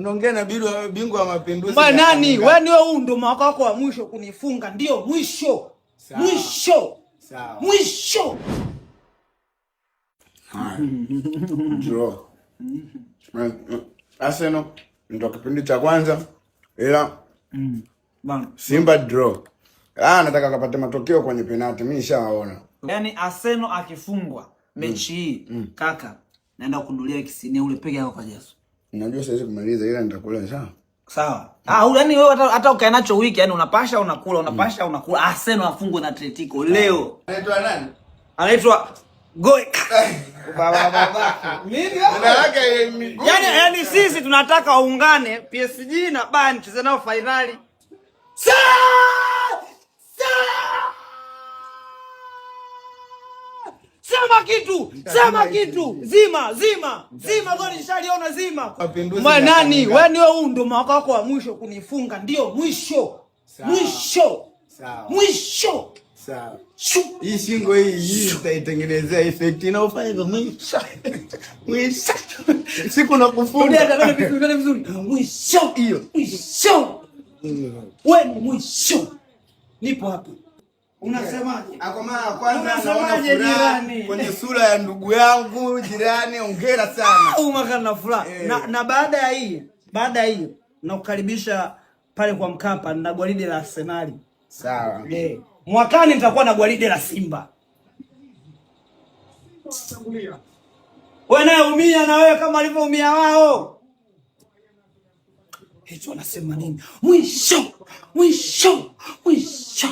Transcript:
Unaongea na bingwa wa mapinduzi. Mbona nani? Wewe ndio huu ndio mwaka wako wa mwisho kunifunga, ndio mwisho. Sawa. Mwisho. Sawa. Mwisho. Draw. Arsenal ndo kipindi cha kwanza ila Simba draw. Ah, nataka kapate matokeo kwenye penalti. Mimi nishawaona. Yaani Arsenal akifungwa mechi hii kaka, naenda kukundulia kisinia ule peke yako kwa Yesu. Najua siwezi kumaliza ila nitakula sawa. Sawa. Ah, yaani wewe hata ukae nacho wiki, yani unapasha unakula, unapasha unakula. Arsenal afungwe na Atletico leo. Anaitwa nani? Anaitwa Goek. Baba baba. Nini? Jina lake miguu. Yaani sisi tunataka waungane PSG na Bayern cheze nao finali. Sa! Sa! Sema kitu, sema kitu. Zima, zima, zima goli nishaliona zima. Mapinduzi Mwa ya nani? Tanga. Wewe ndio huu ndio mwaka wako wa mwisho kunifunga, ndio mwisho. Sawa. Mwisho. Sawa. Mwisho. Sawa. Shu. Hii shingo hii itaitengenezea effect inayofanya hivyo mwisho. Mwisho. Siku na kufunga. Rudia tena vizuri, tena vizuri. Mwisho. Hiyo. Mwisho. Wewe ni mwisho. Nipo hapa. Unasemaje? Kwa mara ya kwanza naona Unasemaje furaha jirani? kwenye sura ya ndugu yangu jirani, hongera sana. Umaka na furaha. Na baada ya hii nakukaribisha pale kwa Mkapa na gwaride la Arsenal. Sawa. Mwakani nitakuwa na gwaride la Simba. Wewe naye umia na wewe kama walivyoumia wao. Hicho wanasema nini? Mwisho, mwisho, mwisho.